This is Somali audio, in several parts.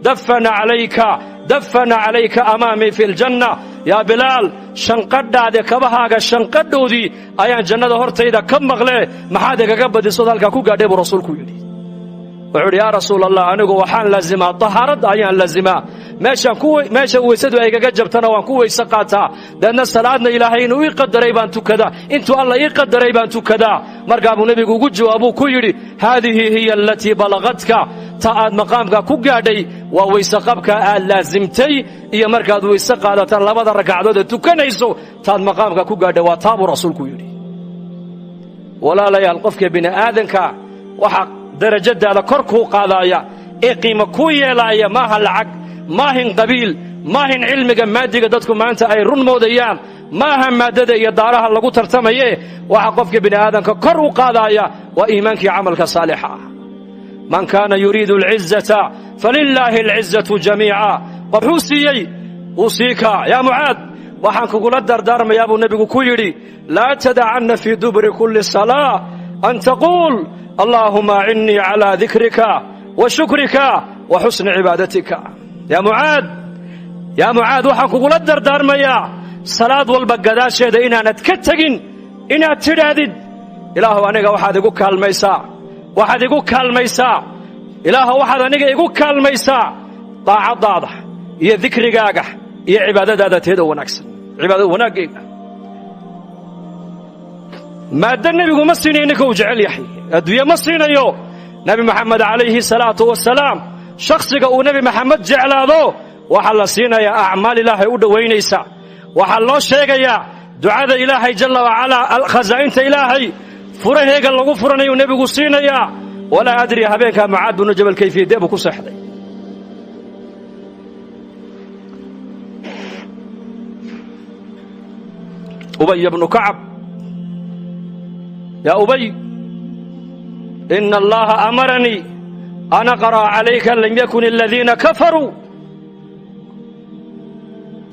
Dafana calayka, dafana calayka amaamii fi ljanna. Yaa Bilaal, shanqadhaade kabahaaga shanqadhoodii ayaan jannada hortayda ka maqle, maxaad igaga badisood halkaa ku gaadhay buu rasuulku yidhi. Wuxuu yidhi, yaa Rasuul Allah, anigu waxaan laazimaa tahaaradda ayaan laazimaa, meesha weysadu ay igaga jabtana waan ku weyse qaataa, deedna salaadna Ilaahay inuu ii qadaray baan tukadaa, intuu Alla ii qadaray baan tukadaa. Markaa buu nebigu ugu jawaabuu ku yidhi, haadihi hiya alatii balagadka, ta aad maqaamka ku gaadhay waa weyse qabka aad laasimtay iyo markaad weyse qaadataan labada ragcadood ee tukanayso, taad maqaamka ku gaadhay waa taa buu rasuulku yidhi. Walaalayaal, qofka bini'aadanka waxa darajadaada kor kuu qaadaaya ee qiimo kuu yeelaaya maaha lacag, maahin qabiil, maahin cilmiga maadiga dadku maanta ay run moodayaan, maaha maaddada iyo daaraha lagu tartamaye. Waxa qofka bini'aadanka kor u qaadaaya waa iimaankii camalka saalixa ah. Man kaana yuriidu alcizata falilaahi alcizatu jamiica. Wuxuu siiyey wuu sii kaa. Yaa Mucaad, waxaan kugula dardaarmayaa buu nebigu ku yidhi, laa tadacanna fii duburi kulli salaa an taquul allaahuma acinnii calaa dikrika wa shukrika wa xusni cibaadatika. Yaa Mucaad, yaa Mucaad, waxaan kugula dardaarmayaa salaad walba gadaasheeda inaanad ka tegin inaad tidhaahdid, Ilaahu aniga waxaad igu kaalmaysaa, waxaad igu kaalmaysaa, Ilaahu waxaad aniga igu kaalmaysaa daacaddaada iyo dikrigaaga iyo cibaadadaada teeda wanaagsan, cibaadada wanaaggayga. Maaddo nebigu ma siinayo ninka uu jecel yahay, adduunye ma siinayo. Nebi Maxamed calayhi salaatu wasalaam, shakhsiga uu Nebi Maxamed jeclaado waxaa la siinayaa acmaal Ilaahay u dhowaynaysa, waxaa loo sheegayaa ducada Ilaahay jalla wacalaa, khasaa'inta Ilaahay furaheega lagu furanayuu nebigu siinayaa. Walaa adri habeenkaa Mucaad binu Jabal kayfiyadee buu ku seexday. Ubay bnu Kacab, yaa Ubay, ina Allaha amaranii an aqra'a calayka lam yakun aladiina kafaruu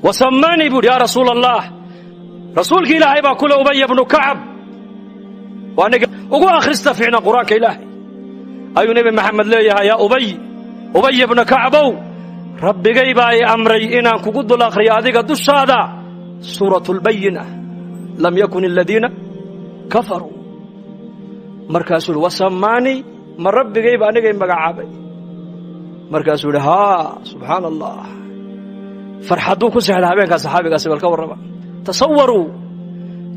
wasamaanii buu yidhi. Yaa Rasuul Allah, rasuulki Ilaahay baa kule, Ubaya bnu Kacab waa ninka ugu akhrista fiicna Qur'aanka Ilaahay, ayuu Nebi Maxamed leeyahay, yaa Ubay, Ubaya bnu Kacbow, Rabbigay baa i amray inaan kugu dul akhriyo adiga dushaada suuratu lbayina, lam yakun aladiina kafaruu. Markaasuu yidhi, wasamaanii, ma Rabbigay ba anigay magacaabay? Markaasuu yidhi, haa. Subxaana Allah, farxadduu ku sexda habeenkaa saxaabigaasi. Bal ka warrama, tasawaruu,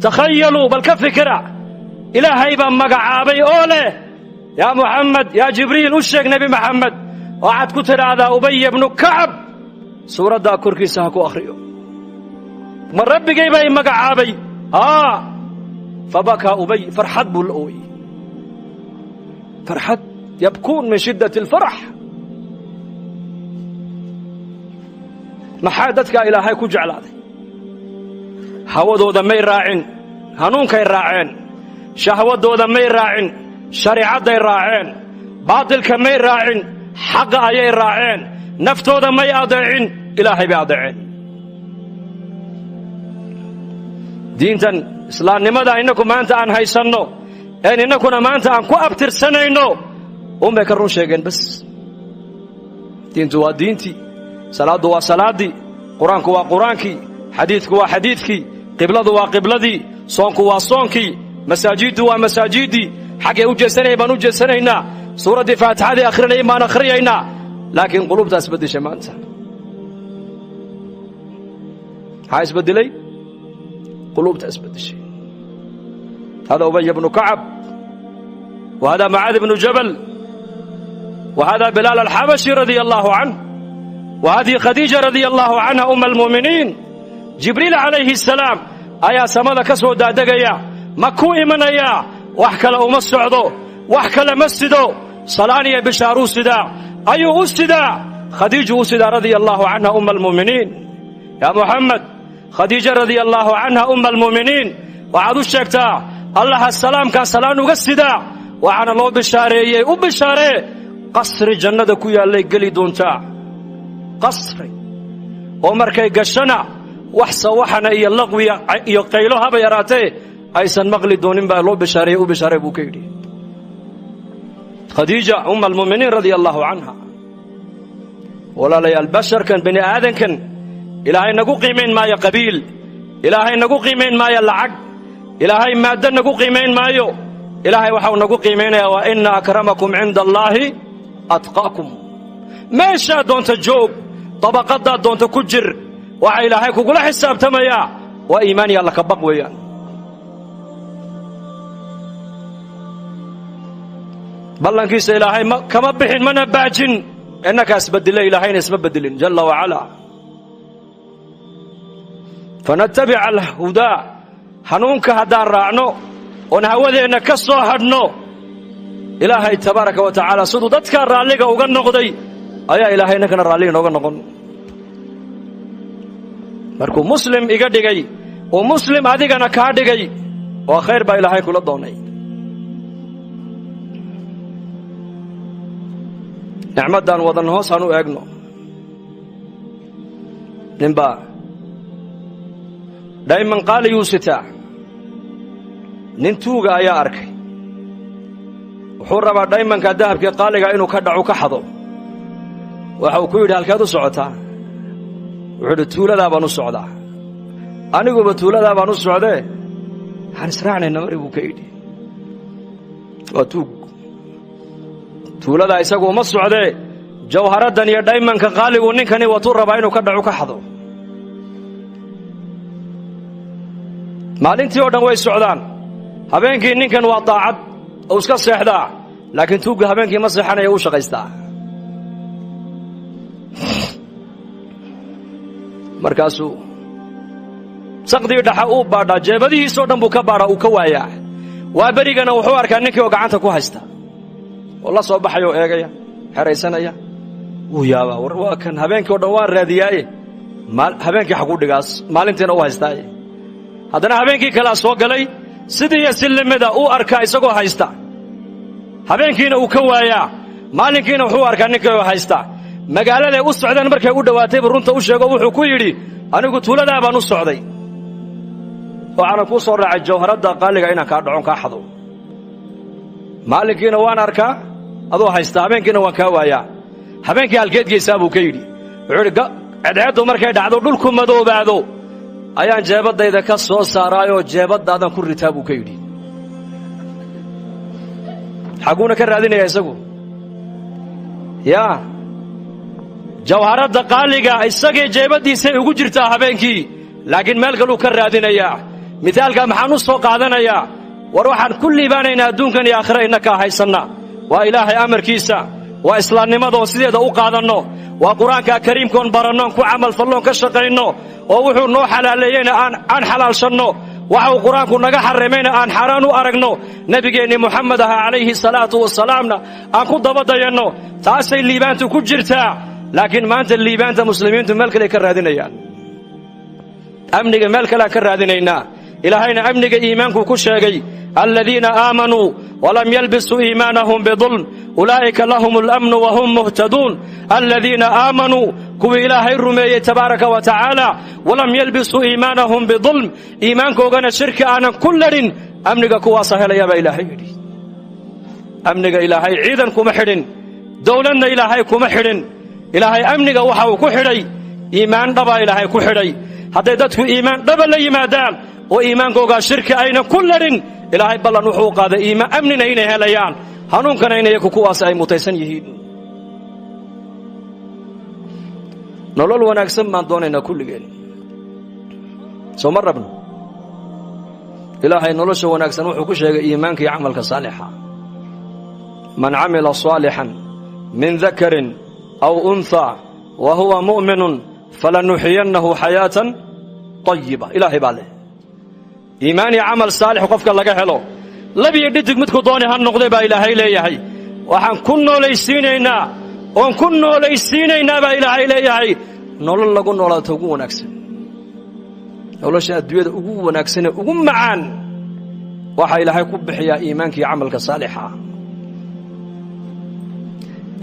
takhayaluu, bal ka fikira, Ilaahay baa magacaabay oo leh, yaa Muxamed, yaa Jibriil, u sheeg Nebi Maxamed, waxaad ku tidhaahdaa Ubaya bnu Kacab suuraddaa korkiisa ha ku akhriyo. Ma Rabbigay baa i magacaabay? Haa. Fabakaa Ubay, farxad buu la ooyey, farxad, yabkuun min shiddati alfarax. Maxaa dadkaa Ilaahay ku jeclaaday? Hawadooda may raacin, hanuunkay raaceen. Shahwadooda may raacin, shariicadday raaceen. Baatilka may raacin, xaqa ayay raaceen. Naftooda may adeecin, Ilaahay bay adeeceen. Diintan islaamnimada innaku maanta aan haysanno een innakuna maanta aan ku abtirsanayno unbay ka run sheegeen bas. Diintu waa diintii, salaaddu waa salaaddii, Qur-aanku waa Qur-aankii, xadiidku waa xadiidkii, qibladu waa qibladii, soonku waa soonkii, masaajiddu waa masaajiddii. Xaggay u jeesanaya baan u jeesanaynaa, suuraddii Faatixadii akhrinayay baan akhriyaynaa, laakiin qulubtaa isbeddeshay maanta. Maxaa isbeddelay? Qulubtaa isbeddeshay. Hada Ubay bnu Kacab, wa hada Mucaad bnu Jabal, wa hada Bilaal alxabashi radia allahu canh, wa hadihi Khadiija radia allahu canha uma almu'miniin. Jibriil calayhi asalaam ayaa samada ka soo daadegaya, ma ku imanayaa, wax kale uma socdo, wax kale ma sido, salaan iyo bishaaruu sidaa, ayuu u sidaa. Khadiiju u sidaa radia allahu canha uma almu'miniin. Yaa Muxamed, Khadiija radia allahu canha uma almu'miniin waxaad u sheegtaa Allaha salaamkaa salaan uga sidaa, waxaana loo bishaareeyey, u bishaaree qasri jannada ku yaallay geli doontaa, qasri oo markay gashana wax sawaxana iyo laqwiya iyo qaylo haba yaraatee aysan maqli doonin baa loo bishaareeyey, u bishaaree buu ka yidhi Khadiija uma almu'miniin radia allahu canha. Walaalayaal, basharkan bini aadankan Ilaahay nagu qiimayn maayo qabiil, Ilaahay nagu qiimayn maayo lacag, Ilaahay maaddo nagu qiimayn maayo. Ilaahay waxau nagu qiimaynayaa waa inna akramakum cinda allaahi atqaakum. Meeshaad doonta joog, dabaqadaad doonta ku jir, waxa Ilaahay kugula xisaabtamayaa waa iimaan iyo alla ka baq weeyaan. Ballankiisa Ilaahay kama bixin mana baajin, innakaas bedile, Ilaahayna isma bedelin jalla wacalaa. Fanattabica alhudaa, hanuunka haddaan raacno oon hawadeenna ka soo hadhno, Ilaahay tabaaraka wa tacaala siduu dadkaa raalliga uga noqday ayaa Ilaahay innakana raalliga inooga noqon. Markuu muslim iga dhigay uu muslim adigana kaa dhigay, waa khayr baa Ilaahay kula doonay. Nicmaddaan wadan hoos aan u eegno. Ninbaa dhayman qaaliyuu sitaa, nin tuuga ayaa arkay, wuxuu rabaa dhaymanka dahabkii qaaliga inuu ka dhacu ka xado. Waxa uu ku yidhi, halkeed u socotaa? Wuxuu yidhi, tuuladaa baan u socdaa. Aniguba tuuladaa baan u socdee, waxaan israacnayna mari buu ka yidhi. Waa tuug, tuuladaa isagu uma socdee, jawharaddan iyo dhaymanka qaaligu ninkani watuu rabaa inuu ka dhacu ka xado. Maalintii oo dhan way socdaan, habeenkii ninkan waa daacad oo iska seexdaa, laakiin tuugga habeenkii ma seexanaya, uu shaqaystaa. Markaasuu saqdii dhaxa uu baadhaa, jeebadihiisoo dhan buu ka baadhaa, uu ka waayaa. Waa berigana wuxuu arkaa ninkii oo gacanta ku haysta oo la soo baxaya oo eegaya, xeraysanaya. Wuu yaabaa, war waa kan habeenkii o dhan waan raadiyaaye, habeenkii xaguu dhigaas, maalintiina u haystaaye. Haddana habeenkii kalea soo galay, sidiiyo si lamida uu arkaa isagoo haysta, habeenkiina uu ka waayaa, maalinkiina wuxuu arkaa ninkii oo haysta. Magaaladay u socdeen markay u dhowaatay buu runta u sheego, wuxuu ku yidhi, anigu tuuladaa baan u socday, waxaana kuu soo raacay jawharadda qaaliga inaan kaa dhacon kaa xado. Maalinkiina waan arkaa adoo haysta, habeenkiina waan kaa waayaa. Habeenkii halkeed geysaa buu ka yidhi. Wuxuu yidhi, cedceeddu markay dhacdo, dhulku madoobaado, ayaan jeebaddayda ka soo saaraayoo jeebaddaadan ku ritaa buu ka yidhi. Xaguuna ka raadinaya isagu? Yaa jawharadda qaaliga isagii jeebaddiisay ugu jirtaa habeenkii, laakiin meel kaluu ka raadinayaa. Mithaalkaa maxaan u soo qaadanayaa? War waxaan ku liibaanaynaa adduunkan iyo aakhira innakaa haysanna waa Ilaahay amarkiisa, waa islaamnimadoon sideeda u qaadanno, waa Qur-aanka kariimkoon barannoon ku camalfalloon ka shaqayno, oo wuxuu noo xalaaleeyeyna aan xalaalshanno, waxa uu Qur-aanku naga xarrimayna aan xaaraan u aragno, nebigeennii Muxamed ahaa calayhi salaatu wasalaamna aan ku dabadayanno. Taasay liibaantu ku jirtaa. Laakiin maanta liibaanta muslimiintu meel kaley ka raadinayaan, amniga meel kaleaan ka raadinaynaa. Ilaahayna amniga iimaankuu ku sheegay, aladiina aamanuu walam yalbisuu iimaanahum bidulm ulaa'ika lahum alamnu wahum muhtaduun. Aladiina aamanuu, kuwii Ilaahay rumeeyey tabaaraka wa tacaala, walam yalbisuu iimaanahum bidulm, iimaankoogana shirki aanan ku ladhin, amniga kuwaasa helaya baa Ilaahay yidhi. Amniga Ilaahay ciidan kuma xidhin, dowladna Ilaahay kuma xidhin. Ilaahay amniga waxa uu ku xidhay iimaan dhabaa Ilaahay ku xidhay. Hadday dadku iimaan dhaba la yimaadaan oo iimaankoogaa shirki aynan ku ladhin, Ilaahay ballan wuxuu qaaday iimaan amnina inay helayaan, hanuunkana in iyaku kuwaas ay mutaysan yihiin. Nolol wanaagsan baan doonaynaa kulligeen, soo ma rabno? Ilaahay nolosha wanaagsan wuxuu ku sheegay iimaanka iyo camalka saalixa. Man camila saalixan min dakarin aw unthaa wa huwa mu'minun falanuxiyannahu xayaatan طayiba. Ilaahay baa leh iimaan iyo camal saalix qofka laga helo, labiyo dhidig midku dooni ha noqday baa Ilaahay leeyahay, waxaan ku noolaysiinaynaa oon ku noolaysiinaynaa baa Ilaahay leeyahay nolol lagu noolaato ugu wanaagsan. Nolosha adduunyada ugu wanaagsanee ugu macaan waxaa Ilaahay ku bixiyaa iimaanka iyo camalka saalixa ah.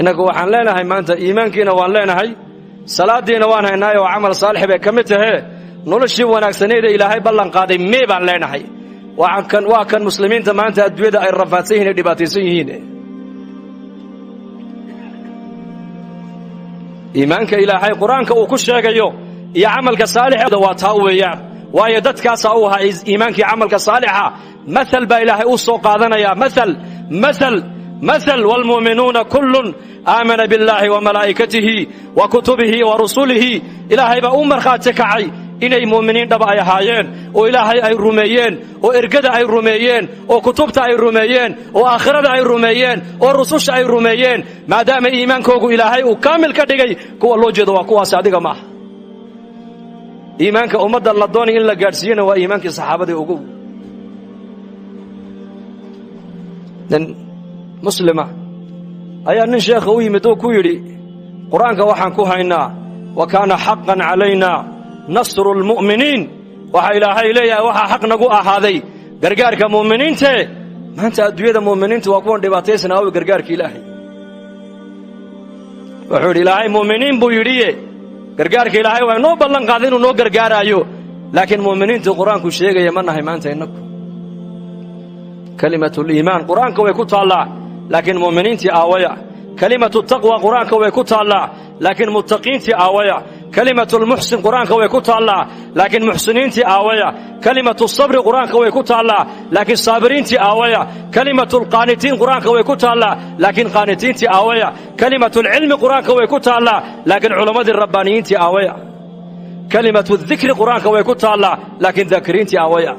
Innagu waxaan leenahay maanta iimaankiina waan leenahay, salaaddiina waan haynaay oo camal saalix bay ka mid tahee, noloshii wanaagsaneeda Ilaahay ballan qaaday mee baan leenahay? Waa kan muslimiinta maanta adduunyada ay rafaadsan yihin ee dhibaataysan yihiin. Iimaanka Ilaahay Qur-aanka uu ku sheegayo iyo camalka saalixa waa taa weeyaan. Waayo dadkaasaa u ahaa iimaankii camalka saalixa. Maal baa Ilaahay u soo qaadanayaa, maal maal maal. Waalmu'minuuna kullun aamana billaahi wa malaa'ikatihi wa kutubihi wa rusulihi. Ilaahay baa u markhaati kacay inay mu'miniin dhaba ay ahaayeen, oo Ilaahay ay rumeeyeen, oo ergada ay rumeeyeen, oo kutubta ay rumeeyeen, oo aakhirada ay rumeeyeen, oo rususha ay rumeeyeen. Maadaama iimaankoogu Ilaahay uu kaamil ka dhigay, kuwa loo jeedo waa kuwaasi, adiga maaha. Iimaanka ummadda la doonay in la gaadhsiiyena waa iimaankii saxaabadii ugu. Nin muslima ayaa nin sheekha u yimid oo ku yidhi: Qur-aanka waxaan ku haynaa wa kaana xaqan calayna nasru lmu'miniin, waxaa Ilaahay leeyahay waxaa xaq nagu ahaaday gargaarka mu'miniintee. Maanta adduunyada mu'miniintu waa kuwan dhibaataysan, aawi gargaarka Ilaahay? Wuxuu yidhi: Ilaahay mu'miniin buu yidhiye, gargaarka Ilaahay waa inoo ballan qaaday inuu noo gargaaraayo, laakiin mu'miniintii Qur-aanku sheegaya ma nahay maanta innaku. Kalimatuliimaan Qur-aanka way ku taallaa, laakiin mu'miniintii aawaya? Kalimatu taqwa Qur-aanka way ku taallaa, laakiin muttaqiintii aawaya? Kalimatulmuxsin Qur-aanka way ku taallaa, laakiin muxsiniintii aawaya? Kalimatu sabri Qur-aanka way ku taallaa, laakiin saabiriintii aawaya? Kalimatulqaanitiin Qur-aanka way ku taallaa, laakiin qaanitiintii aawaya? Kalimatulcilmi Qur-aanka way ku taallaa, laakiin culammadii rabbaaniyiintii aawaya? Kalimatu dikri Qur-aanka way ku taallaa, laakiin daakiriintii aawaya?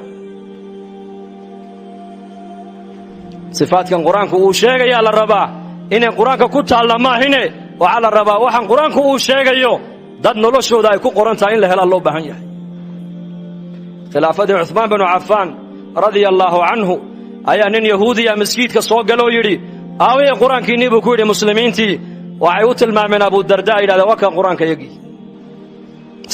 Sifaadkan Qur-aanku uu sheegayaa la rabaa inay Qur-aanka ku taalla maahine, waxaa la rabaa waxaan Qur-aanku uu sheegayo dad noloshooda ay ku qoran tahay in la helaa loo baahan yahay. Khilaafadii Cuhmaan binu Cafaan radia allaahu canhu ayaa nin yahuudiya maskiidka soo galoo yidhi: aawaya Qur-aankiinnii? Buu ku yidhi. Muslimiintii waxay u tilmaameen Abudarda, ay yidhahdeen: waa kan Qur-aanka yagii.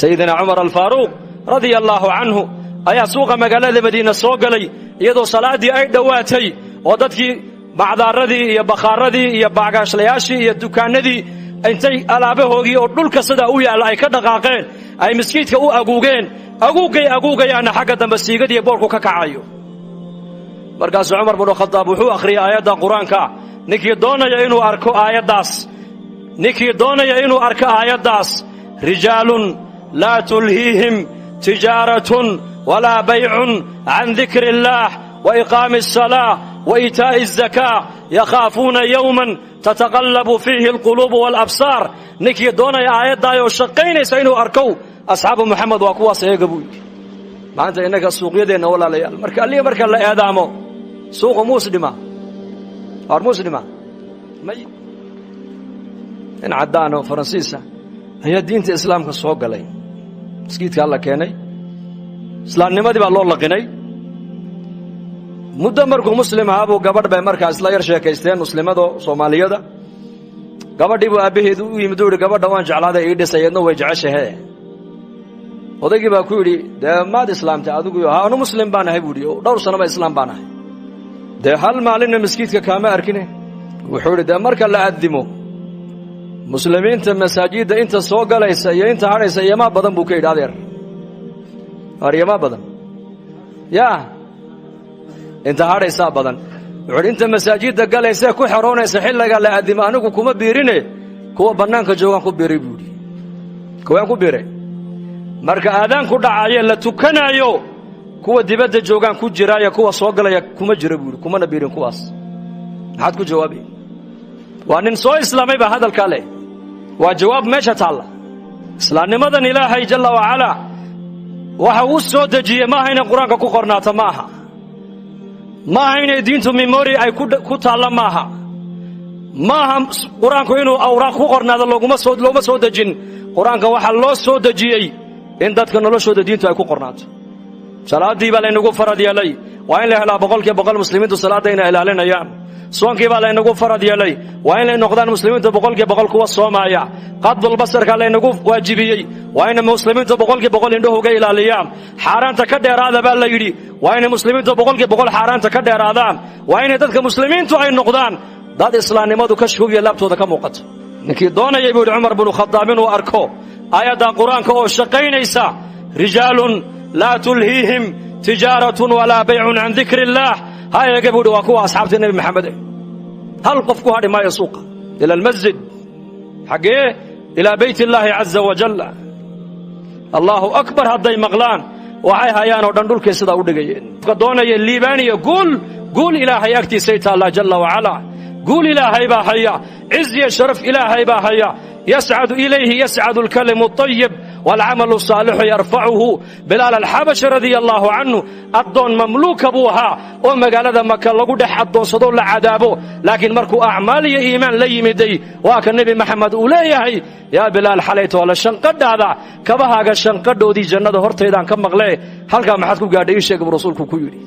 Sayidina Cumar Alfaaruuq radia allaahu canhu ayaa suuqa magaalada Madiina soo galay iyadoo salaaddii ay dhowaatay, oo dadkii bacdaaradii iyo bakhaaradii iyo baagaashlayaashii iyo dukaannadii intay alaabahoogii oo dhulka sidaa u yaalla ay ka dhaqaaqeen, ay maskiidka u aguugeen. Aguuggay aguugayaanna xagga dambe siigadiiyo boorku ka kacayo. Markaasuu Cumar binu Khadaab wuxuu akhriyay aayadda Qur-aanka. Ninkii doonaya inuu arko aayaddaas, ninkii doonaya inuu arko aayaddaas: rijaalun laa tulhiihim tijaaratun walaa baycun can dikri illaah wa iqaami asalaa wa iitaa'i azakaa yakhaafuuna yowman tataqallabu fiihi alquluubu waalabsaar. Ninkii doonaya aayaddaayoo shaqaynaysa inuu arkow, asxaabu Moxamed waa kuwaas eega, buu yidhi. Maanta innaga suuqyadeenna, walaalayaal, marka alliya marka la eedaamo, suuqu muus dhimaa waar muus dhimaa may. Nin caddaan oo Faransiisa ayaa diinta islaamka soo galay, maskiidkaa la keenay, islaamnimadii baa loo laqinay. Muddo markuu muslim ahaa buu gabadh bay markaa isla yar sheekaysteen, muslimadoo Soomaaliyada. Gabadhii buu aabbaheedu u yimid, u yidhi: gabadha waan jeclaaday, ii dhisay, eedna way jeceshahe. Odaygii baa ku yidhi: dee maad islaamtay adigu? Ha, anu muslim baan ahay, buu yidhi, oo dhowr sanaba islaam baan ahay. Dee hal maalinna maskiidka kaama arkine. Wuxuu yidhi: dee marka la addimo muslimiinta masaajidda inta soo galaysa iyo inta hadhaysa iyomaa badan, buu ka yidhi. Adeer, aryamaa badan yaa inta hadhaysaa badan. Wuxuu yidhi: inta masaajidda galaysee ku xeroonaysa xilliga la addimo anigu kuma biirine, kuwa bannaanka joogaan ku biiray, buu yidhi. Kuwaan ku biiray marka aadaanku dhacaye la tukanaayo, kuwa dibadda joogaan ku jiraayo, kuwa soo galaya kuma jira, buu yidhi, kumana biirin kuwaas. Maxaad ku jawaabay? Waa nin soo islaamay baa hadalkaa leh. Waa jawaab meesha taalla. Islaamnimadan Ilaahay jalla wacalaa waxa uu soo dejiyey maaha inay Qur-aanka ku qornaato, ma aha. Maaha inay diintu memori ay ku taalla, maaha. Maaha Qur-aanku inuu awraaq ku qornaado. Looguma soo looma soo dejin Qur-aanka. Waxaa loo soo dejiyey in dadka noloshooda diintu ay ku qornaato. Salaaddii baa laynagu farad yeelay, waa in la helaa 100% muslimiintu salaadda inay ilaalinayaan. Soonkii baa laynagu farad yeelay, waa inay noqdaan muslimiintu 100% kuwa soomaaya. Qadbulbasarka laynagu waajibiyey, waa inay muslimiintu 100% indhahuga ilaaliyaan. Xaaraanta ka dheeraada baa la yidhi, waa inay muslimiintu 100% xaaraanta ka dheeraadaan. Waa inay dadka muslimiintu ay noqdaan dad islaamnimadu kashkoogiya laabtooda ka muuqato. Ninkii doonayay, buu yidhi Cumar binu Khadaab, inuu arko aayadda Qur-aanka oo shaqaynaysa, rijaalun laa tulhiihim tijaaratun walaa baycun can dikri illaah, ha eega, buu yidhi, waa kuwa asxaabtii Nebi Maxamed. Eh, hal qof ku hadhi maayo suuqa. Ila almasjid. Xaggee? Ilaa beyt illaahi caza wajalla. Allaahu akbar hadday maqlaan, waxay hayaan oo dhan dhulkay sidaa u dhigayeen. Qofka doonaya liibaaniya guul, guul Ilaahay agtiisay taallaa jalla wacalaa. Guul Ilaahay baa haya, ciz iyo sharaf Ilaahay baa haya. Yascadu ilayhi yascadu alkalimu alطayib waalcamalu saalixu yarfacuhu. Bilaal Alxabashi radia allaahu canhu addoon mamluuka buu ahaa oo magaalada Maka lagu dhex addoonsadoo la cadaabo, laakiin markuu acmaal iyo iimaan la yimiday, waa ka Nebi Maxamed uu leeyahay: "Yaa Bilaal, xalaytoole shanqadhaada, kabahaaga shanqadhoodii jannada hortaydaan ka maqlee, halkaa maxaad ku gaadhay? Ii sheeg," buu rasuulku ku yidhi.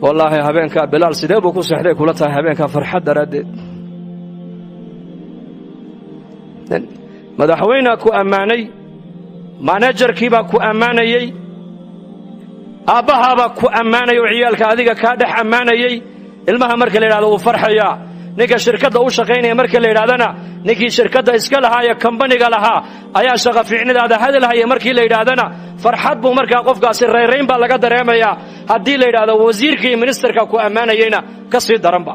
Wallaahi, habeenkaa Bilaal sidee buu ku seexday kula tahay habeenkaa farxad daraaddeed? Madaxweynea ku ammaanay, manajarkiibaa ku ammaanayey, aabbahaabaa ku ammaanaya oo ciyaalka adiga kaa dhex ammaanayey. Ilmaha marka la yidhahdo uu farxayaa. Ninka shirkadda u shaqaynaya marka la yidhahdana, ninkii shirkadda iska lahaa ee kambaniga lahaa ayaa shaqa fiicnidaada hadalhaya markii la yidhaahdana, farxad buu markaa qofkaasi, rayrayn baa laga dareemayaa. Haddii la yidhahdo wasiirka iyo ministerka ku ammaanayeyna, ka sii daranba.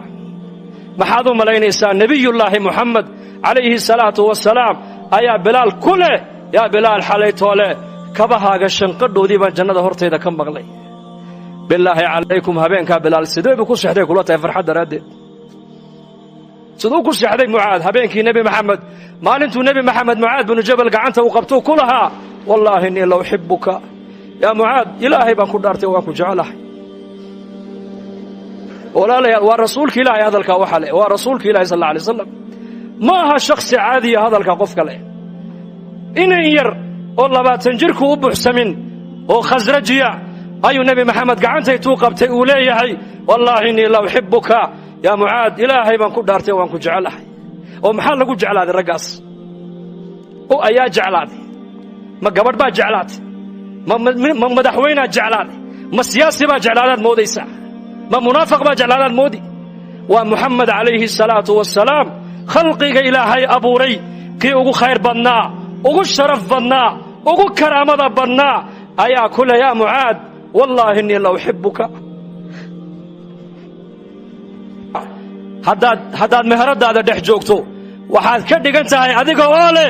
Maxaad u malaynaysaa? Nebiyullaahi Moxamed calayhi salaatu wasalaam ayaa Bilaal ku leh: "Yaa Bilaal, xalaytoole kabahaaga shanqadhoodii baan jannada hortayda ka maqlay." Bilaahi calaykum, habeenkaa Bilaal sidee buu ku seexday kula tahay farxad daraaddeed? Siduu ku seexday Mucaad habeenkii Nebi Maxamed, maalintuu Nebi Maxamed Mucaad binu Jabal gacanta uu qabtuu ku lahaa: "Wallaahi innii la uxibuka yaa Mucaad, Ilaahay baan ku dhaartay, waan ku jecelahay"? Walaalayaal, waa rasuulka Ilaahay hadalkaa waxa leh, waa rasuulka Ilahi sal alla alay waslam, ma aha shakhsi caadiya hadalka qofka leh. Inan yar oo 20 jirku u buxsamin oo khasrajiya ayuu Nebi Maxamed gacantaytuu qabtay uu leeyahay: "Wallaahi innii la uxibuka yaa Mucaad, Ilaahay baan ku dhaartay, waan ku jecelahay." Oo maxaa lagu jeclaaday raggaas oo ayaa jeclaaday? Ma gabadh baa jeclaatay? Ma madaxweynaa jeclaaday? Ma siyaasi baa jeclaadaad moodaysaa? Ma munaafiq baa jeclaadaad moodi? Waa Muxamed calayhi asalaatu wasalaam, khalqiga Ilaahay abuuray kii ugu khayr badnaa, ugu sharaf badnaa, ugu karaamada badnaa ayaa ku le: "Yaa Mucaad, wallaahi innii la uxibuka." Haddaad meheradaada dhex joogto, waxaad ka dhigan tahay adiga oo leh: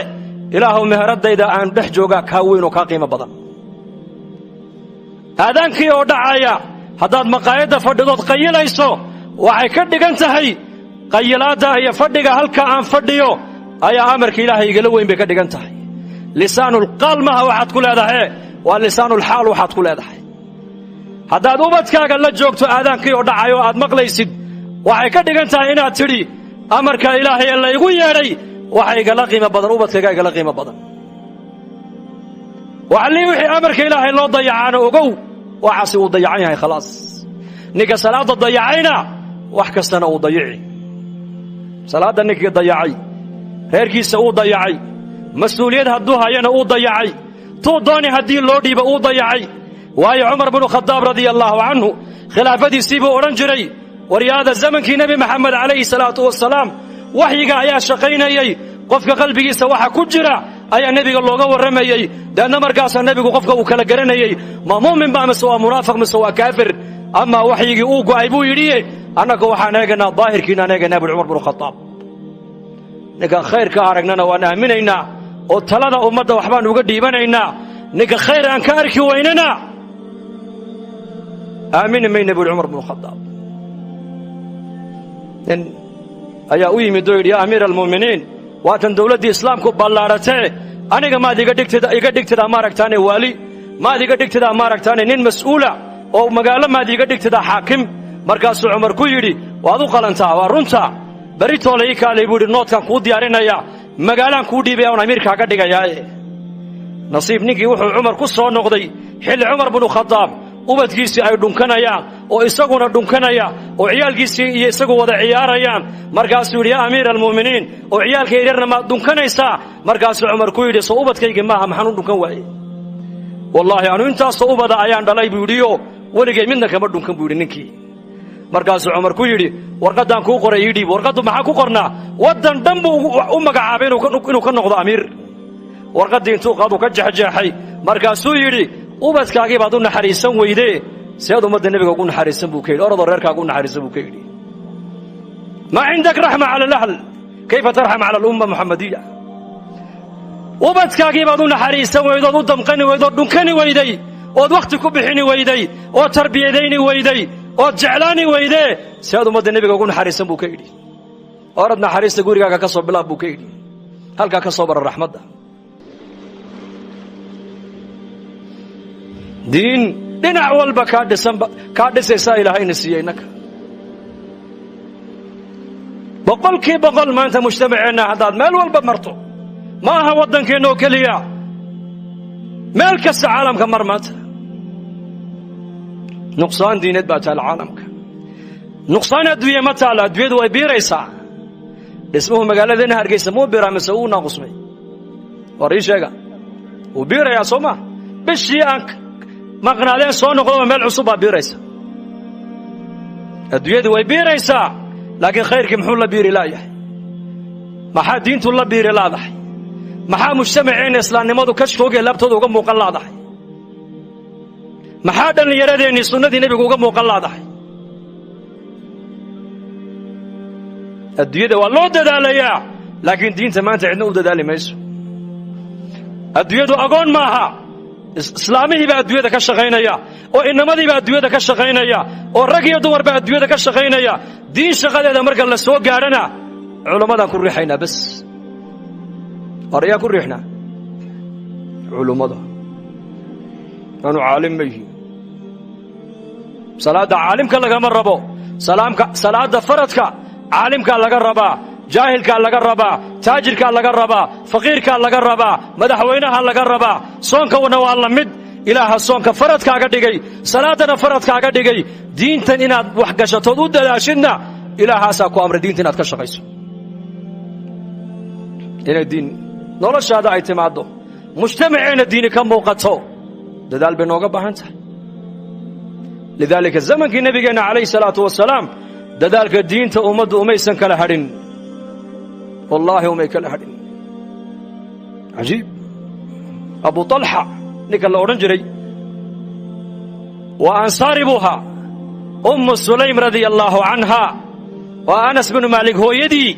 "Ilaahuw, meheradayda aan dhex joogaa kaa weyn oo kaa qiimo badan." Aadaankii oo dhacaya haddaad maqaayadda fadhidood qayilayso, waxay ka dhigan tahay: "Qayilaadda iyo fadhiga halka aan fadhiyo ayaa amarka Ilaahay igala weyn," bay ka dhigan tahay. Lisaanulqaal maha waxaad ku leedahay, waa lisaanulxaal waxaad ku leedahay. Haddaad ubadkaaga la joogto aadaankii oo dhacayo aad maqlaysid, waxay ka dhigan tahay inaad tidhi: "Amarka Ilaahay ee laygu yeedhay waxa igala qiimo badan ubadkayga igala qiimo badan." Waxalii wixii amarka Ilaahay loo dayacaana, ogow, waxaasi uu dayacan yahay, khalaas. Ninka salaadda dayacayna wax kastana uu dayici. Salaadda ninkii dayacay, reerkiisa uu dayacay, mas-uuliyad hadduu hayana uu dayacay, tuu dooni haddii loo dhiibo uu dayacay. Waayo, Cumar binu Khadaab radia allaahu canhu khilaafadiisii buu odhan jiray: "Waryaada, zamankii Nebi Maxamed calayhi salaatu wasalaam waxyiga ayaa shaqaynayey, qofka qalbigiisa waxa ku jira ayaa nebiga looga warramayey, deedna markaasaa nebigu qofka uu kala garanayey, ma muumin ba mise waa munaafiq mise waa kaafir. Amaa waxyigii uu go'ay," buu yidhiye, "annagu waxaan eeganaa daahirkiinaan eeganaa," buhi Cumar binu Khadaab. "Ninka khayr ka aragnana waan aaminaynaa oo talada ummadda waxbaan uga dhiibanaynaa. Ninka khayr aan ka arki waynana aamini mayna," buuhi Cumar binu Khadaab. Nin ayaa u yimid oo yidhi: "Yaa amiira almu'miniin, waatan dawladdii islaamku ballaadhatee, aniga maad iga dhigtid, iga dhigtidaa maaragtaane waali? Maad iga dhigtidaa maaragtaane nin mas'uula oo magaalo? Maad iiga dhigtidaa xaakim?" Markaasuu Cumar ku yidhi: "Waad u qalantaa, waa runta. Beritoole ii kaalay," buu yidhi, "noodkaan kuu diyaarinaya, magaalaan kuu dhiibaya oon amiirkaaga dhigayaaye." Nasiib ninkii wuxuu Cumar ku soo noqday xilli Cumar binu Khadaab ubadkiisii ay dhunkanayaan oo isaguna dhunkanaya oo ciyaalkiisii iyo isagu wada ciyaarayaan. Markaasuu yidhi: "Yaa amiira almu'miniin, oo ciyaalka yaryarna maad dhunkanaysaa?" Markaasuu Cumar ku yidhi: "Soo ubadkaygii maaha? Maxaan u dhunkan waaye? Wallaahi, anu intaasoo ubada ayaan dhalay," buu yidhiyo, "weligay midna kama dhunkan," buu yidhi ninkii. Markaasuu Cumar ku yidhi: "Warqaddaan kuu qoray ii dhiib." Warqaddu maxaa ku qornaa? Waddan dhan buu u magacaabay inuu ka noqdo amiir. Warqaddii intuu qaadu ka jexjeexay, markaasuu yidhi: "Ubadkaagii baad u naxariisan weydee, seed ummadda nebiga ugu naxariisan?" buu ka yidhi. "Orodoo reerkaaga u naxariisan," buu ka yidhi. Maa cindak raxma cala alahl, Kayfa tarxam cala alumma muxamadiya? Ubadkaagii baad u naxariisan weydood, u damqani weydood, dhunkani weyday, ood wakhti ku bixini weyday, ood tarbiyadayni weyday, ood jeclaani weydee, si aad ummadda nebiga ugu naxariisan, buu ka yidhi. Orad, naxariista gurigaaga ka soo bilaab, buu ka yidhi. Halkaa ka soo bara raxmadda. Diin dhinac walba kaa dhisanba, kaa dhisaysaa Ilaahayna siiyey innaka 100%. Maanta mujtamaceenna haddaad meel walba marto, ma aha waddankeenna oo keliya, meel kasta caalamka mar, maanta nuqsaan diineed baa taala caalamka, nuqsaan adduunye ma taala. Adduunyadu way biiraysaa. Dhismuhu magaaladeenna Hargeysa muu biiraa mise uu naaqusmay? War ii sheega. Wuu biirayaa, soo ma? Bishii aan maqnaadeen soo noqdoba meel cusub baa biiraysa. Adduunyadu way biiraysaa, laakiin khayrkii muxuu la biiri laayahay? Maxaa diintu la biiri laadahay? Maxaa mujtamaceenna islaamnimadu kashkoogiya laabtooda uga muuqan laadahay? Maxaa dhallinyaradeenii sunnadii nebigu uga muuqan laadahay? Adduunyada waa loo dadaalayaa, laakiin diinta maanta cidna u dadaali mayso. Adduunyadu agoon maaha. Islaamihiibaa adduunyada ka shaqaynaya, oo inamadiibaa adduunyada ka shaqaynaya, oo rag iyo dumarba adduunyada ka shaqaynaya. Diin shaqadeeda marka la soo gaadhana culammadaan ku riixaynaa bas. War ayaa ku riixnaa? Culummada. Aanu caalim ma yihiin. Salaadda caalimka lagama rabo. Salaamka salaadda faradka caalimkaa laga rabaa, jaahilkaa laga rabaa, taajirkaa laga rabaa, faqiirkaa laga rabaa, madaxweynaha laga rabaa. Soonkana waa la mid. Ilaaha soonka faradkaaga dhigay, salaadana faradkaaga dhigay, diintan inaad wax gashatood u dadaashidna ilaahaasaa ku amray diinta inaad ka shaqayso. Inay diin noloshaada ay timaaddo, mujtamaceenna diini ka muuqato, dadaal bay nooga baahan tahay. Lidaalika zamankii nebigeenna calayhi salaatu wasalaam dadaalka diinta ummaddu umaysan kala hadhin, wallaahi umay kala hadhin. Cajiib. Abu Talxa ninka la odhan jiray waa ansaari buu ahaa. Ummu Sulaym radia allaahu canha, waa Anas binu Maalik hooyadii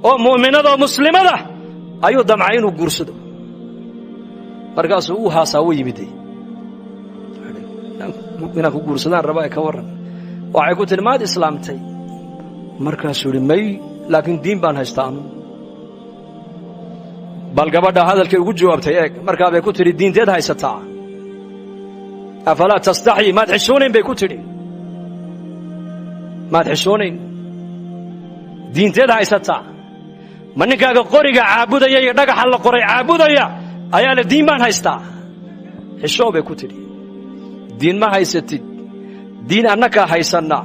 oo mu'minada oo muslimada, ayuu damcay inuu guursado. Markaasuu u haasaa u yimiday, inaan ku guursadaan rabaa, ee ka warran? Waxay ku tidhi, maad islaamtay? Markaasuu yidhi, may, laakiin diin baan haystaa anu. Bal gabadha hadalkay ugu jawaabtay eeg. Markaa bay ku tidhi, diinteed haysataa? Afalaa tastaxyi, maad xishoonayn, bay ku tidhi. Maad xishoonayn? Diinteed haysataa? Ma ninkaaga qoriga caabudaya iyo dhagaxa la qoray caabudaya ayaa le diin baan haystaa? Xishoo, bay ku tidhi. Diin ma haysatid, diin annakaa haysanna.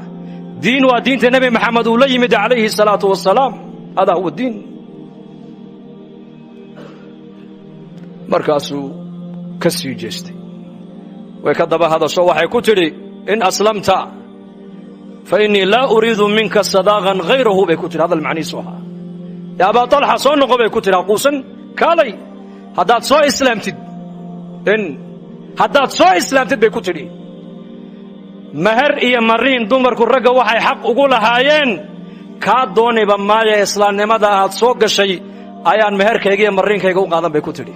Diin waa diinta Nebi Maxamed uu la yimid calayhi salaatu wasalaam, hadaa huwa diin. Markaasuu ka sii jeestay. Way ka daba hadasho, waxay ku tidhi, in aslamta fa innii laa uriidu minka sadaaqan hayrahu, bay ku tidhi. Hadal macnihiisu ahaa, yaa Abaa Talxa, soo noqo, bay ku tidhi, haquusan, kaalay. Haddaad soo islaamtid, in haddaad soo islaamtid, bay ku tidhi, meher iyo mariin dumarku ragga waxay xaq ugu lahaayeen kaa dooniba maaya, islaamnimada aad soo gashay ayaan meherkayga iyo mariinkayga u qaadan, bay ku tidhi.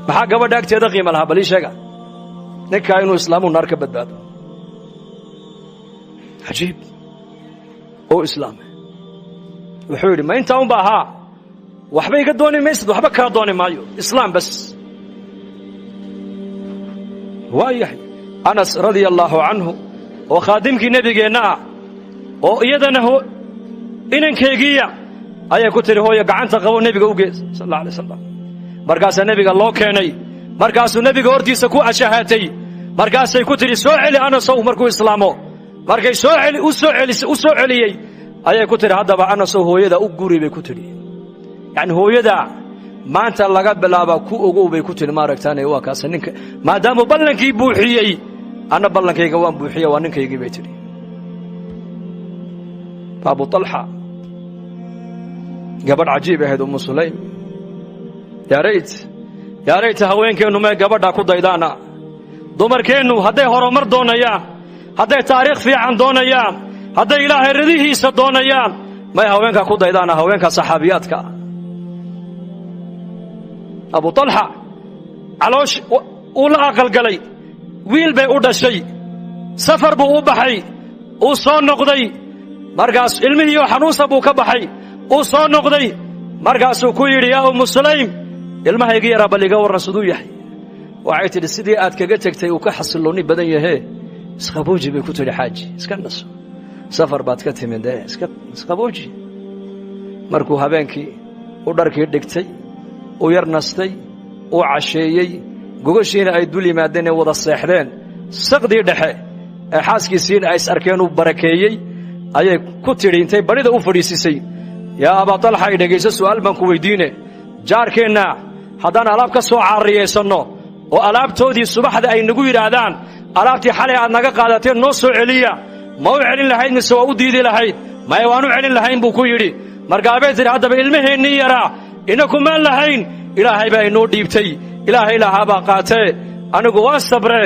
Maxaa gabadha agteeda qiima lahaa? Bal ii sheega. Ninkaa inuu islaamuu naar ka badbaado. Cajiib. Oo islaamay. Wuxuu yidhi, ma intaa unba ahaa? Waxba iga dooni maysid? Waxba kaa dooni maayo, islaam bas. Waa yahay. Anas radia allaahu canhu oo khaadimkii nebigeenna ah oo iyadana inankeygiiya ayay ku tidhi, hooyo, gacanta qabo, nebiga u gees, sal alla alay slam. Markaasaa nebiga loo keenay, markaasuu nebiga hortiisa ku ashahaatay. Markaasay ku tidhi, soo celi Anasow markuu islaamo. Markay soo celi u soo celis u soo celiyey ayay ku tidhi, haddaba Anasow, hooyada u guri, bay ku tidhi. Yacni hooyada maanta laga bilaabaa ku ogow, bay ku tidhi. Maaragtaane waa kaasa ninka, maadaamuu ballankii buuxiyey, anna ballankayga waan buuxiye, waa ninkaygii, bay tidhi. Abu Talxa gabadh cajiib ahayd Ummu Sulaym. Yaa rayt, yaa rayta haweenkeennu may gabadha ku daydaana. Dumarkeennu hadday horumar doonayaan, hadday taariikh fiican doonayaan, hadday Ilaahay ridihiisa doonayaan, May haweenkaa ku daydaana, haweenkaa saxaabiyaadka ah. Abu Talxa caloosh uu la aqalgalay, wiil bay u dhashay, safar buu u baxay, uu soo noqday. Markaas ilmihii oo xanuunsan buu ka baxay, uu soo noqday. Markaasuu ku yidhi, yaa Ummu Sulaym, ilmahaygi yaraa bal iga warran, siduu yahay? Waxay tidhi, sidii aad kaga tegtay uu ka xasilloonni badan yahee, isqabooji bay ku tidhi. Xaaji, iska naso, safar baad ka timid ee iska isqabooji. Markuu habeenkii u dharkii dhigtay, u yar nastay, uu casheeyey, gogashiina ay dul yimaadeen ee wada seexdeen, saqdii dhexe ee xaaskiisiina ay is arkeen, uu barakeeyey, ayay ku tidhi intay barida u fadhiisisay, yaa Abaa Talxa, i dhegayso, su'aal baan ku weyddiine. Jaarkeenna haddaan alaab ka soo caariyaysanno oo alaabtoodii subaxda ay nagu yidhaahdaan, alaabtii xalay aad naga qaadateen noo soo celiya, ma u celin lahayd mise waa u diidi lahayd? Maya, waan u celin lahayn, buu ku yidhi. Markaabay tidhi, haddaba ilmaheennii yaraa inakumaan lahayn, Ilaahay baa inoo dhiibtay, Ilaahay lahaabaa qaatee, anigu waan sabre,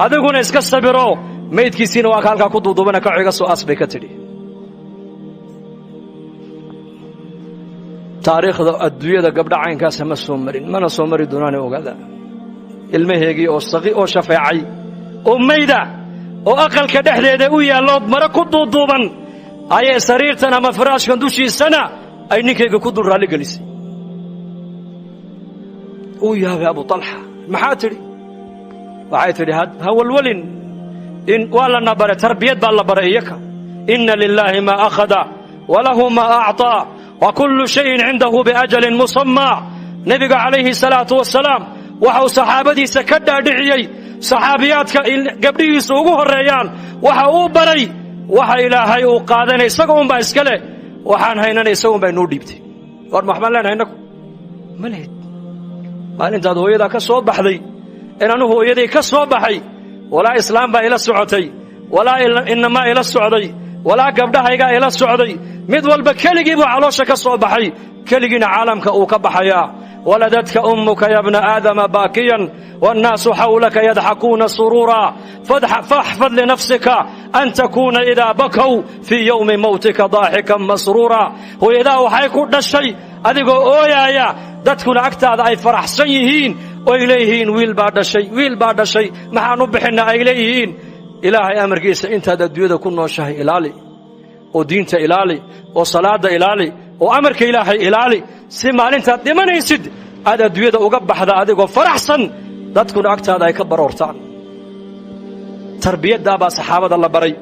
adiguna iska sabiro, maydkiisiina waa ka halkaa ku duuduubana, kaco iga soo aas, bay ka tidhi. Taariikhda adduunyada gabdha caynkaasa ma soo marin, mana soo mari doonaane, ogaada. Ilmaheegii oo saqi oo shafeecay oo mayda oo aqalka dhexdeeda u yaallood mare ku duuduuban ayay sariirtan ama firaashkan dushiisana ay ninkayga ku dul raalli gelisay. Uu yaabay Abu Talxa. Maxaa tidhi? Waxay tidhi, ha walwalin, in waa lana baray, tarbiyad baa la baray iyaka. Inna lilaahi maa akhada walahu maa acطaa wa kullu shayin cindahu biajalin musammaa. Nebiga calayhi salaatu wasalaam waxa uu saxaabadiisa ka dhaadhiciyey, saxaabiyaadka gabdhihiisu ugu horreeyaan, waxa uu baray, waxa Ilaahay uu qaadanay isaga unbaa iska leh, waxaan haynana isaga unbaa inoo dhiibtay. War ma waxbaan leenahay innagu? Ma lehid. Maalintaad hooyadaa ka soo baxday in anu hooyaday ka soo baxay, walaa islaam baa ila socotay, walaa inamaa ila socday, walaa gabdhahaygaa ila socday. Mid walba keligii buu caloosha ka soo baxay, keligiina caalamka uu ka baxayaa. Waladadka ummuka ya bna aadama baakiyan wannaasu xawlaka yadxakuuna suruura, faxfad linafsika an takuuna idaa bakow fii yowmi mawtika daaxikan masruura. Hooyadaa waxay ku dhashay adigoo ooyaaya, dadkuna agtaada ay faraxsan yihiin oy leeyihiin, wiil baa dhashay, wiil baa dhashay, maxaan u bixinna, ay leeyihiin. Ilaahay amarkiisa intaad adduunyada ku nooshahay ilaali, oo diinta ilaali, oo salaadda ilaali, oo amarka Ilaahay ilaali, si maalintaad dhimanaysid aad adduunyada uga baxda adigoo faraxsan, dadkuna agtaada ay ka baroortaan. Tarbiyaddaa baa saxaabada la baray.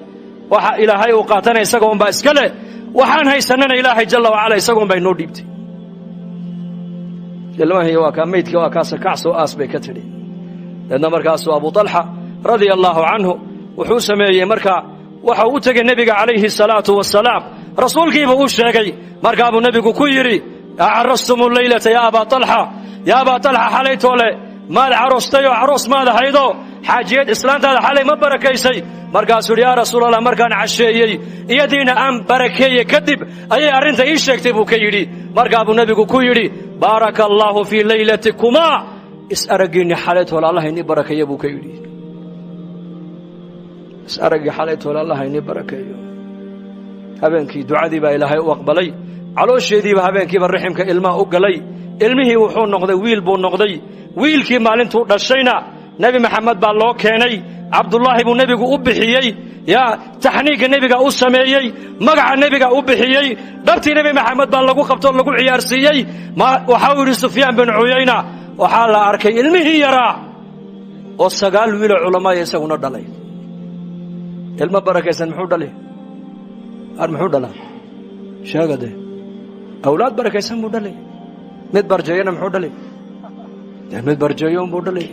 Waxa Ilaahay uu qaatana isaga unbaa iska leh, waxaan haysannana Ilaahay jalla wacala isaga unbaa inoo dhiibtay. Ilmahii waa kaa maydkii, waa kaasa, kacsoo aas, bay ka tidhi. Deedna markaasuu Abu Talxa radia allaahu canhu wuxuu sameeyey, markaa waxa uu u tegey nebiga calayhi salaatu wasalaam, rasuulkiibuu u sheegay. Markaabuu nebigu ku yidhi, acarastum leylata yaa Abaa Talxa? Yaa Abaa Talxa, xalaytoole maad caroostayoo caroos maad ahaydoo xaajiyad islaantaada xalay ma barakaysay? Markaasuu yidhi, yaa Rasuulallah, markaan casheeyey iyadiina aan barakeeye kadib ayay arrinta ii sheegtay, buu ka yidhi. Markaa buu nebigu ku yidhi, baaraka allaahu fii laylatikumaa, is araggiinni xalaytoole Allah inii barakeeya, buu ka yidhi. Is araggii xalaytoole Allah inii barakeeyo. Habeenkii ducadii baa Ilaahay u aqbalay, caloosheediiba habeenkiiba raximka ilmaha u galay. Ilmihii wuxuu noqday wiil buu noqday. Wiilkii maalintuu dhashayna Nebi Maxamed baa loo keenay, Cabdullaahi buu nebigu u bixiyey. Yaa taxniigga nebiga u sameeyey, magaca nebiga u bixiyey, dhabtii Nebi Maxamed baa lagu qabtoo lagu ciyaarsiiyey. Waxau yidhi Sufyaan bin Cuyayna, waxaa la arkay ilmihii yaraa oo 9 wiiloo culamaaya isaguna dhalay. Ilmo barakaysan muxuu dhali? Ar muxuu dhalaa? Sheega dee. Awlaad barakaysan buu dhalay. Mid barjeeyana muxuu dhalay? Mid barjeeyo buu dhalay.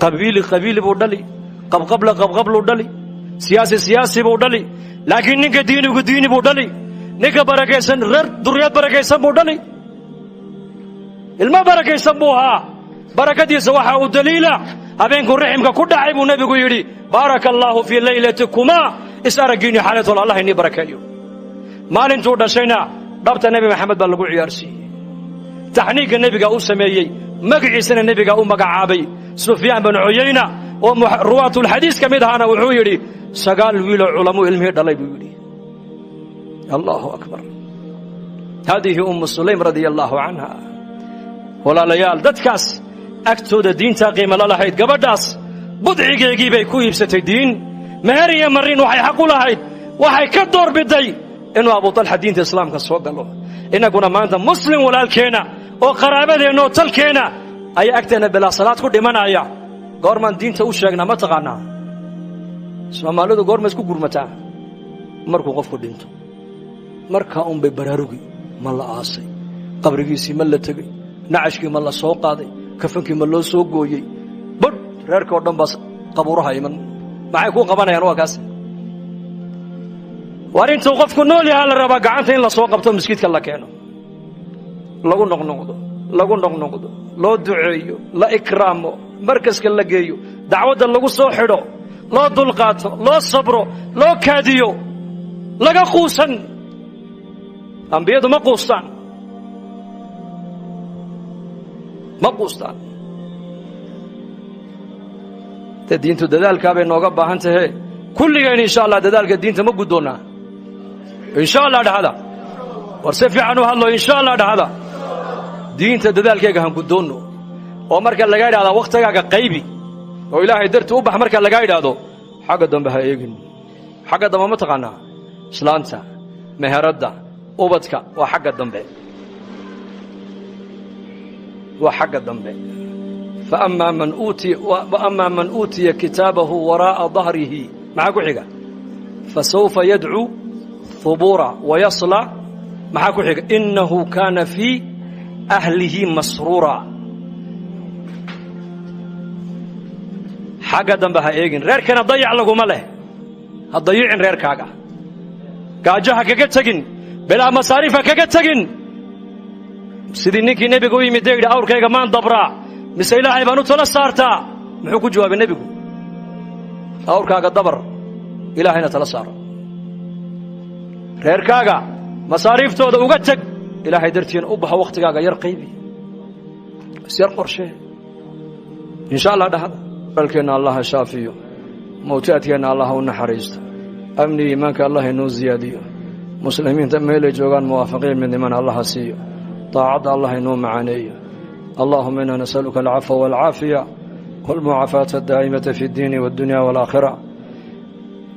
Qabiili qabiili buu dhali, qabqabla qabqabluu dhali, siyaasi siyaasi buu dhali, laakiin ninka diinigu diini buu dhali, ninka barakaysan reer duriyad barakaysan buu dhali. Ilmo barakaysan buu ahaa. Barakadiisa waxaa u daliila habeenkuu raximka ku dhacay buu nebigu yidhi, baaraka allaahu fii laylatikumaa, is araggiinni xalaytool Allah inii barakeeyo. Maalintuu dhashayna dhabta Nebi Maxamed baa lagu ciyaarsiiyey, taxniigga nebiga u sameeyey, magaciisana nebiga u magacaabay. Sufyaan bin Cuyayna oo ruwaatulxadiis ka mid ahaana wuxuu yidhi, 9 wiiloo culamuu ilmihii dhalay, buu yidhi. Allahu akbar. Haadihi Ummu Sulaym radia allaahu canha. Walaalayaal, dadkaas agtooda diintaa qiimo la lahayd. Gabadhaas budcigeegii bay ku iibsatay diin. Meher iyo marin waxay xaq u lahayd, waxay ka doorbiday inuu Abu Talxa diinta islaamka soo galo. Innaguna maanta muslim walaalkeenna oo qaraabadeenna oo talkeenna ayaa agteenna bilaa salaad ku dhimanaya. Goormaan diinta u sheegnaa? Ma taqaanaa Soomaalidu goorma isku gurmataa? Markuu qofku dhinto, markaa unbay baraarugi. Ma la aasay? Qabrigiisii ma la tegey? Nacashkii ma la soo qaaday? Kafankii ma loo soo gooyey? Badh reerka oo dhan baa qabuuraha iman. Maxay kuu qabanayaan? Waa kaas. Waar intuu qofku nool yahaa la rabaa gacanta in la soo qabto, maskiidka la keeno, lagu noqnoqdo, lagu noqnoqdo, loo duceeyo, la ikraamo, markaska la geeyo, dacwadda lagu soo xidho, loo dulqaato, loo sabro, loo kaadiyo, laga quusan. Ambiyadu ma quustaan, ma quustaan. Dee diintu dadaalkaa bay nooga baahan tahee. Kulligeen insha Allah dadaalka diinta ma guddoonnaa? Insha Allah dhahada. War si fiican u hadlo. Insha Allah dhahada. Diinta dadaalkeega han guddoonno. Oo marka lagaa idhahdaa wakhtigaaga qaybi oo Ilaahay darti u bax, marka lagaa idhaahdo xagga dambe ha eegin. Xagga dambe ma taqaanaa? Islaanta, meheradda, ubadka waa xagga dambe, waa xagga dambe. Faama man uutiya kitaabahu waraa'a dahrihi, maxaa ku xiga? Fasawfa yadcuu hubuura wayasla. Maxaa ku xiga? Innahu kaana fii ahlihi masruura. Xagga dambe ha eegin. Reerkana dayac laguma leh. Ha dayicin reerkaaga, gaajo ha kaga tegin, bilaa masaariif ha kaga tegin. Sidii ninkii nebiga u yimid dee yidhi, awrkayga maan dabraa mise Ilaahay baan u tala saartaa? Muxuu ku jawaabay nebigu? Awrkaaga dabar, Ilaahayna tala saaro. Reerkaaga masaariiftooda uga teg, Ilaahay dartiina u baxo. Wakhtigaaga yar qaybi, isyar qorshee. Insha Allah dhahada. Alkeenna Allah ha shaafiyo, mawtaadkeenna Allah u naxariisto, amni iimaanka Allah inoo ziyaadiyo, muslimiinta meelay joogaan muwaafaqiin midnimana Allah ha siiyo, daacadda Allah inoo macaaneeyo. Allahuma inaa nasaluka alcafwa walcaafiya walmucaafaata adaa'imata fi اddiini waاddunya wاlaakhira.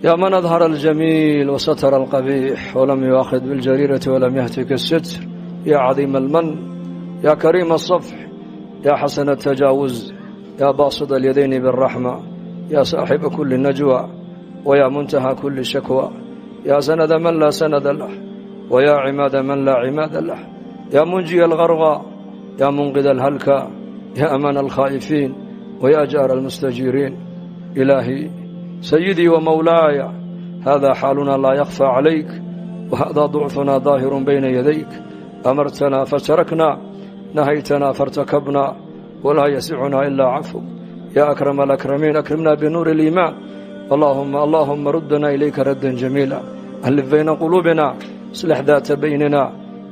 Ya man adhara aljamiil wasatara alqabiix walam yu'aakhid biاljariirati walam yahtik الsitr, ya cadiima alman, ya kariima الصafx, ya xasana الtajaawuz, ya baasid alyadayni biاlraxma, ya saaxiba kuli najwa wya muntaha kuli shakwa, ya sanada man laa sanada lah, wya cimaada man laa cimaada lah, ya munjiya algarqa, ya munqida alhalka, ya amana alkhaa'ifiin, wya jaara almustajiiriin. Ilaahi sayidii wamawlaaya, hada xaaluna laa yakfى calayk, wahada ducfuna daahirun bayna yadayk. Amartanaa fatarakna, nahaytanaa faاrtakabna, walaa yasicunaa ilaa cafuk. Ya akrama alakramiin, akrimna binuuri اliimaan. Allahuma ruddana ilayka raddan jamiila, alif bayna quluubina, islix daata baynina,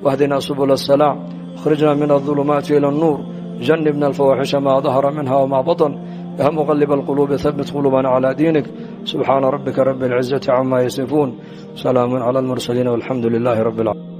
wahdina subula asalaam, akhrijna min aldulumaati ila annuur, janibna alfawaaxisha maa dahara minha wmaa baطn. Ya muqalib alquluubi, habit quluubana calaa diinik. Subxaana rabbika rabi اlcizati cama yasifuun, salaamu cala almursaliin, walxamdu lilaahi rabbi alcaalamiin.